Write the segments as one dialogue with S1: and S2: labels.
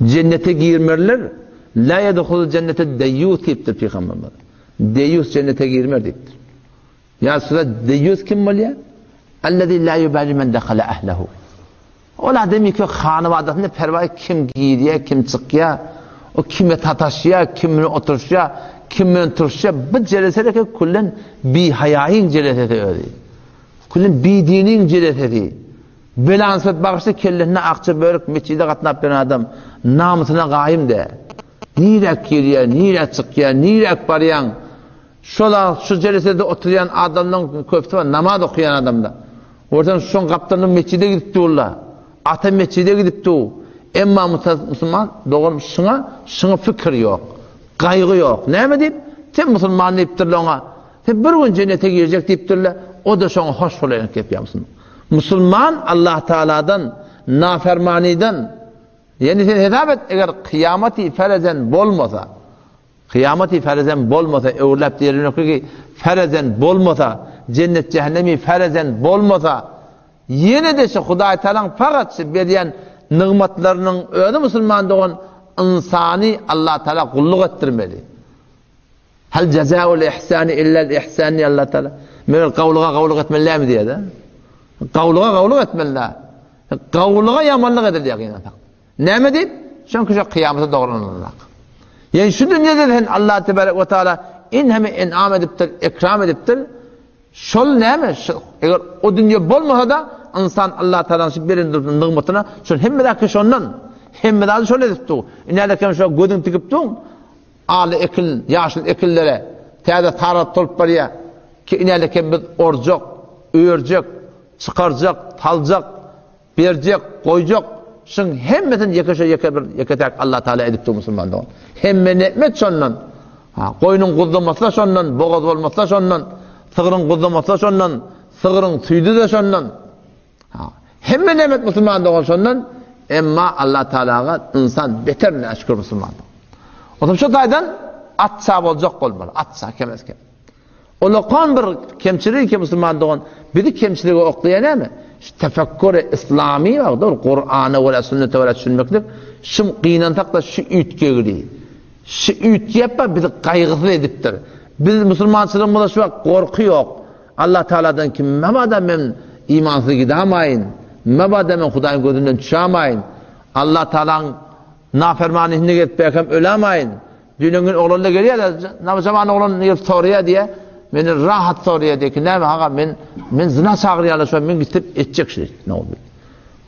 S1: Jennete girmerler, La yedhulul jennete deýýus diýipdir Pygamberimiz. Deýýus jennete girmer diýipdir. Ýa Resulallah, deýýus kim bolýar? Ellezî lâ yubâlî men dehale ehlehu. Ol adam ki hanabadasynda perwaý kim girýär, kim çykýar, o kime sataşýar, kim bilen oturyşýar, kim bilen turuşýar, bu jeleseleke küllen bihaýaýyň jelesesi özi. Küllen bidiniň jelesesi. Belansat bagyşly kellesinde akja börük metjide gatnap ýören adam namysyna gaýym däl. Niräk girýär, niräk çykýar, niräk barýaň? Şol şu jelesede oturýan adamlaryň köpüsi bar, namaz okaýan adamlar. Görseň şoň gapdalynda metjide gidip durlar. Ata metjide gidip dur. Emma musulman dogan şuňa şuňa pikir ýok. Gaýgy ýok. Näme diýip? Sen musulman diýipdirler oňa. Sen bir gün jennete girjek diýipdirler. O-da şoňa hoş bolaýyn diýip ýa Musulman Allah Taaladan nafermanydan ýani sen hesap et eger kyýamaty ferezen bolmasa Kyýamaty ferezen bolmasa, öwrüläp diýerler ki, ferezen bolmasa, jennet jähennemi ferezen bolmasa, ýene-de şu Hudaý Tagalaň fakat şu berýän nygmatlarynyň özi musulman dogan ynsany Allah Tagala gulluk etdirmeli. Hal jazaul ihsani illal ihsan diýýär Allah Tagala. Meger gawluga gawluk etmeli dälmi diýýär-de. Gawluga gawluk etmeli däl. Gawluga ýamanlyk edilýär gynansak. Näme diýip? Çünki şu kyýamata dogrulananok. Ýani şu dünýede sen Allah tebarek we taala inheme en'am edipdir, ekram edipdir. Şol näme? Şu, eger o dünýe bolmasa-da ynsan Allah taalanyň şu beren nygmatyna şol hemme zat şondan. Hemme zady şol edip dur. Inälekem şo gözüň tikip dur. Aly ekin, ýaşyl ekinlere täze sarat tolup barýar. Ki inälekem biz orjak, örjek, çykarjak, saljak. Berjek, goýjak, şuň hemmesini ýeke şo ýeke bir ýeke-täk Allah Taala edip dur musulman dogan. Hemme ne'met şondan. Ha, goýnuň guzlamasy-da şondan, bogaz bolmasy-da şondan, sygryň guzlamasy-da şondan, sygryň süýdi-de şondan. Ha, hemme ne'met musulman dogan şondan. Emma Allah Taalaga ynsan beter näşükür musulman. Otam şu taýdan atça boljak bolmaly, atça kemez kem. Ulakan bir kemçilik ki musulman dogan bizi kemçilige oklaýan näme? Şu tefekkür islami bar, Kur'ana görä, sünnete görä düşünmeklik, şu gynansak da şu üýtgegli. Şu üýtgäp bizi gaýgysyz edipdir. Biz musulmançylygymyzda şu wagt gorky ýok. Allah Taaladan kim mebada men imansyz gidamaýyn, mebada men Hudaýyň gözünden düşämaýyn. Allah Taalaň nafermanyny gelip belkem ölamaýyn. Düýnen gün oglan-da gelýär-de, Nabjaman oglan gelip soraýar diýýär. Meni rahat soraýar diýýär ki, näme aga, men men zyna çagyrýarlar şo, men gitip etjek şu. Ne boldy?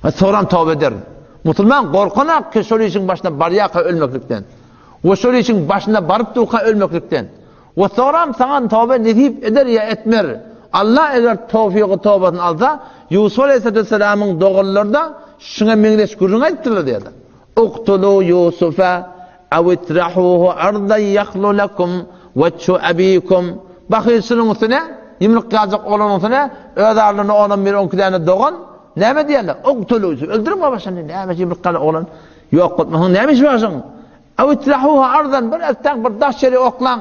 S1: Ha soram toba ederin. Musulman gorkanak ki şol işiň başyna barýarka ölmeklikden. We şol işiň başyna baryp durka ölmeklikden. We soram saňa toba nesip eder ýa etmer. Allah eger towfygy tobasyny alsa, Ýusuf aleyhisselamyň doganlary-da şuňa meňzeş gürrüň aýdypdyrlar diýýär. Uktulu Ýusufa aw itrahuhu ardan ýahlu lekum wejhu abikum. Bahylçylygyň üstüne, ýumruk ýaljak oglanyň üstüne öz aralarynda onam bir onki däne dogan näme diýerler? Uktulu Ýusuf. Öldüriň babaşyny. Näme ýumruk ýaly oglan? Ýok bolmasyň näme işi bar şoň? Aw itrahuhu ardan bir eltäň bir daş ýere oklaň.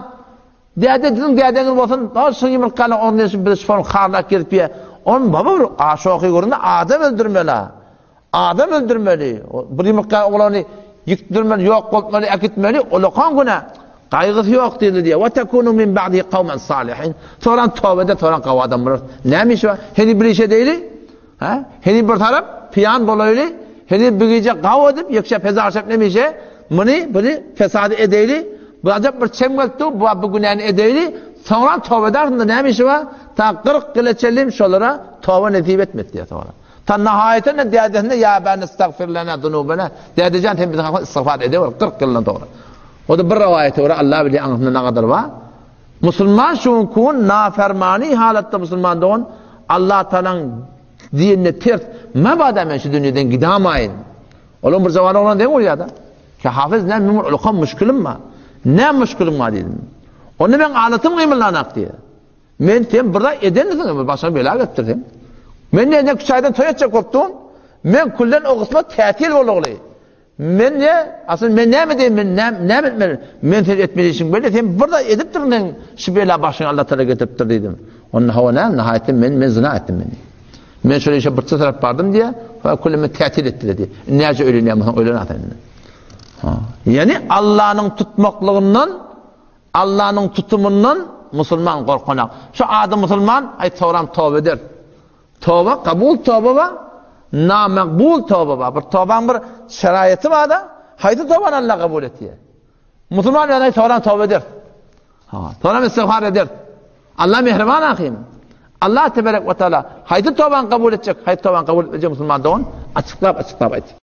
S1: Däde siziň dädeňiz bolsun, şo ýumruk ýaly oglan şu biz şony harlap gezip ýa. On baba bir aşoky göründe adam öldürmeli. Adam öldürmeli, bir ýumurtga oglany ýykdyrmaly, ýok boltmaly, äkitmeli, ulakan günä. Gaýgysy ýok diýildi diýýär. Wa takunu min ba'dihi kawman salihin. Soran toba eder, soran gawy adam bolar. Näme işi bar? Heni bir işe deýli. Ha? Heni bir tarap piýan bolaýly. Heni bir gije gaw edip, ýekşep hezar şep näme işe? Muny, buny fesady edeýli. Bu ajap bir çem gelip dur, bu bu günäni edeýli. Soňra toba edersin, näme işi bar? Ta 40 ýyla çenli şolara toba nesip etmedi diýýär soňra. Ta nahaýatynda dädesine ýa ebana istagfir lana zunubana, dädejan sen biziň hakymyzda istigfar edewer 40 ýyldan soňra. O-da bir rowaýata görä Allah bilýär aňyrsynda nagadar bar. Musulman şu günki gün nafermany halatda musulman dogan Allah Tagalaň diýenine ters mabada men şu dünýeden gidamaýyn. Olam bir jawan oglan deň bolýar-da. Ki hafyz näme men ulkan müşkilim bar. Näme müşkilim bar diýdim. Onda men alatym gymyldanak diýýär. Men sen bir zat edensiň, başyňa bela gelipdir sen. Men ne küçük aýdan toý etjek bolup durun. Men külden o gysma tätil bolugly. Men ne, asyl men näme diýeyim, men näme, näme etmeli? Men sen etmeli işiň belli, sen bir zat edipdir, men şu bela başyňa Allah Taala getiripdir diýdim. Onda hawa näme, nihaýetde men men zina etdim men. Men şol işe bir tarap bardym diýe, fa külüm tätil etdiler diýe. Näce öýlenýän bolsaň öýlen ata indi. Ýani Allanyň tutmaklygyndan, Allanyň tutumyndan musulman gorkanak. Şu ady musulman, aý soram toba eder. Toba, kabul toba bar, namakbul toba bar. Bir tobaň bir şeraýaty bar-da, haýsy tobany Allah kabul etýär? Musulman ýagdaý soran toba eder. Ha, soran istigfar eder. Allah mehriban ahim. Allah tebarek we taala haýsy tobany kabul etjek, haýsy tobany kabul etmejek musulman dogan açyklap açyklap aýt.